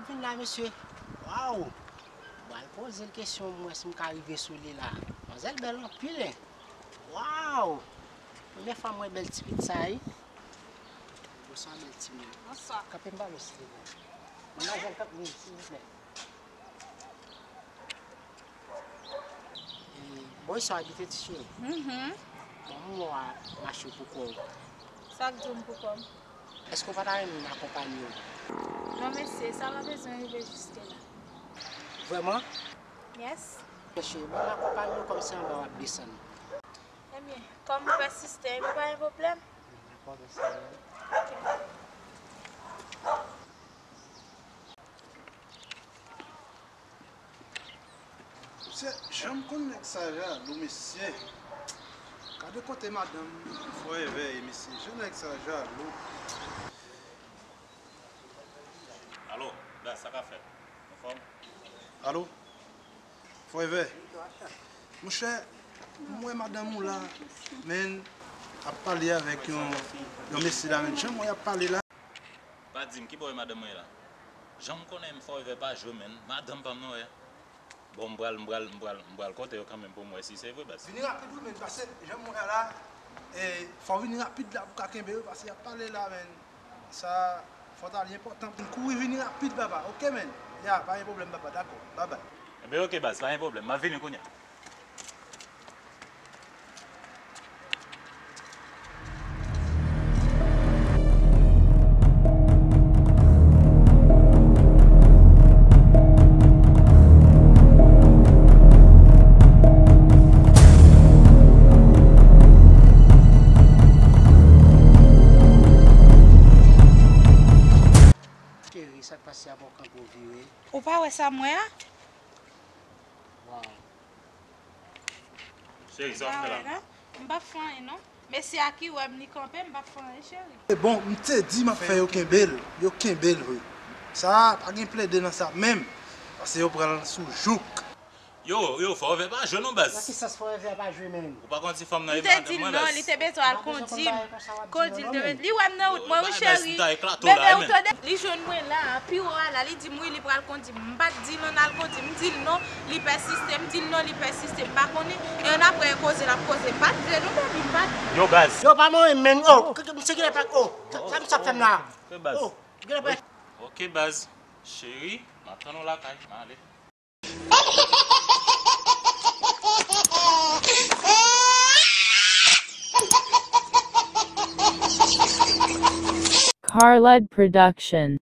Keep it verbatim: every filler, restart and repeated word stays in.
Vin la, mesye. Waw! Mwen al poze l kesyon, m wè si m ka rive sou li la. Manzèl bèl anpil, en. Waw! Premyè fwa m wè bèl ti pitit sa, wi. Bonswa, bèl timoun. Bonswa. Kanpe m pale w, silvouplè. Manmwazèl, kanpe m, silvouplè. E, bò sa w abite, ti cheri? Mhm. Bon, m wè w ap mache pou kò w. Sa k di w m pou kò m? Èske w pa ta renmen m akonpanye w? Non, mesye, sa pa bezwen rive jiske la. Vrèman? Yes. Mesye, bon, m akonpanye w kòmsi anba w ap desann. Ebyen, kòm m pèsiste, ebyen, pa gen pwoblèm. Dakò, mèsi. Ok. Mesye, jan m konn nèg sa jalou, mesye. Gade kote madanm Forever ye, mesye. Jan nèg sa jalou. Alo, baz, sa k ap fèt? Anfòm? Alo? Forever. Monchè, m wè madanm ou la, men, ap pale avèk yon, yon mesye la, men. Jan m wè y ap pale la. Pa di m, ki bò e madanm mwen ye la? Jan m konnen m Forever pa jwe, menn. Madanm pa m nan wè. Bon, m pral, m pral, m pral, m pral kote yo kanmenm pou m wè si se vre, baz. Vini rapid wi, menn, paske jan m wè la, e, fò w vini rapid la pou w ka kenbe yo, paske y ap pale la, menn. Sa, fò w ta li enpòtan. M kouri vini rapid, papa. Oke, menn. Ya, pa gen pwoblèm, papa. Dakò. Babay. Enben, oke, baz, pa gen pwoblèm. M ap vini kounye a. Cheri, sa k pase a, bò kanpe w vire. Ou pa wè sa m wè a? Waw. Cheri, sa w ap fè la? M pa wè, non. M p ap fè anyen, non. Mesye a ki wè m, li kanpe, m p ap fè anyen, cheri. E bon, m te di m ap fè yo kenbe l. Yo kenbe l vre. Sa, pa gen plede nan sa menm. Paske yo pran l sou jouk. Yo, yo, Forever pa jwe non, baz. Nan ki sans Forever pa jwe menm? Ou pa konn si fanm nan e madanm mwen, baz. M te di l non, li te bezwen al kondi m. Kondi l te met. Li wè m nan wout mwen, wi, cheri. Bebe, ou tande? Li jwenn mwen la, pi wo a la, li di m wi, li pral kondi m. M pa t di l ann al kondi m, m di l non, li pèsiste, m di l non, li pèsiste, m pa konnen. E annapre, koze l ap koze, m pa t vle non, baby, m pa t vle. Yo, baz. Yo, pa manyen m, menn. Oh, misye genlè pa, oh, sa misye ap fè m la? Oh, genlè pa. Oke, baz. Cheri, m ap tann ou lakay, m ale. Carlud Production.